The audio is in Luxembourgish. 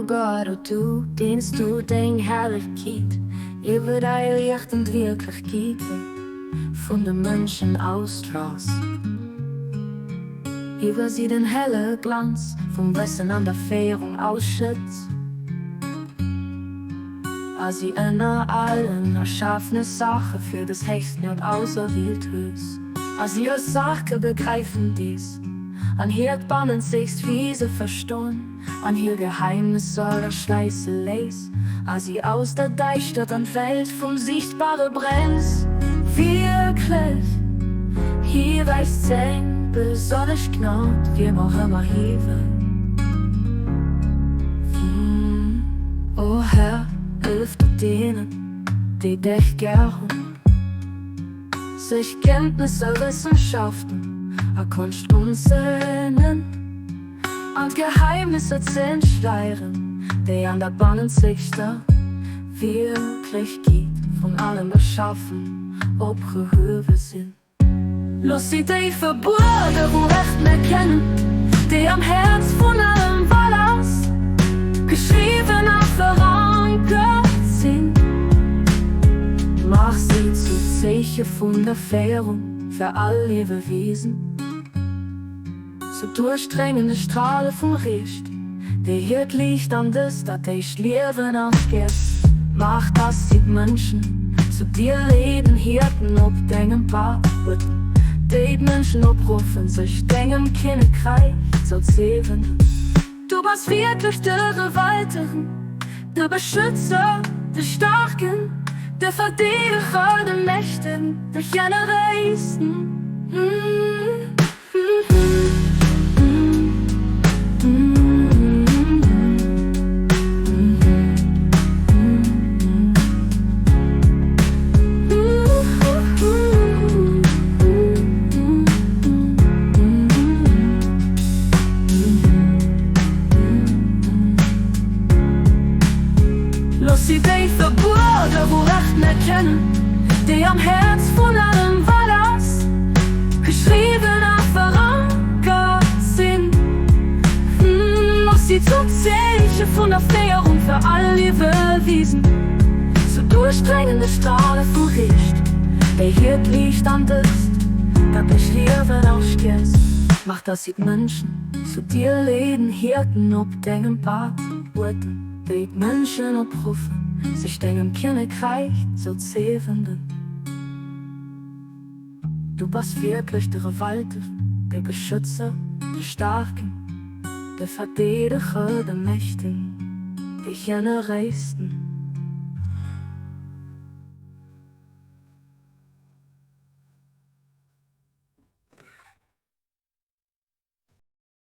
Gott, o du, deens du deng Herrlechkeet iwwer däi Liicht an d'Wierklechkeet vun de Mënschen ausstraals, iwwer si den helle Glanz vum Wëssen an der Féierung ausschëtts, a si ënner allen erschafene Saache fir des héchsten Uert auserwielt hues, a si Ursaache begräifen dees, an hiert bannenzegst Wiese verstoen, an hir Geheimnisser erschleisse léiss, a si aus der Däischtert an d'Welt vum Sichtbare bréngs. Wierklech, hie weist seng besonnesch Gnod wiem och ëmmer hie wëll. O Här, hëllef du deenen, déi dech gär hunn, sech Kenntnesser, Wëssenschaften a Konscht unzëeegnen an d'Geheimnisser ze entschleieren, déi an der bannenzegster Wierklechkeet vun allem Erschaffen opgehuewe sinn. Looss si déi verbuede Wuerechten erkennen, déi am Häerz vun allem wat ass, geschriwwen a verankert sinn. Maach si zu Zeeche vun der Féierung fir all Liewewiesen, zu duerchdréngende Strale vum Riicht, déi hiert Liicht an dëst atheischt Liewen ergäerzt. Maach, dass si d'Mënschen zu dir leeden, Hierten op dengem Pad hueten, déi d'Mënschen opruffen, sech dengem Kinnekräich zouzeewenden. Du bass wierklech de Gewaltegen, de Beschützer, de Staarken, de Verdeedeger, de Mächtegen, de Generéisten. Looss si déi verbuede Wuerechten erkennen, déi am Häerz vun allem wat ass, geschriwwen a verankert sinn. Looss si zu Zeeche vun der Féierung fir all Liewewiesen, zu duerchdréngende Strale vu Riicht, déi hiert Liicht an dëst göttlech Liewen ausstierzt. Mach, dass si d'Mënschen zu dir leeden, Hierten op dengem Pad uerten, déi d'Mënschen opruffen, sech dengem Kinnekräich zouzewenden. Du bass wierklech de Gewaltegen, de Beschützer, de Staarken, de Verdeedeger, de Mächtegen, de Generéisten.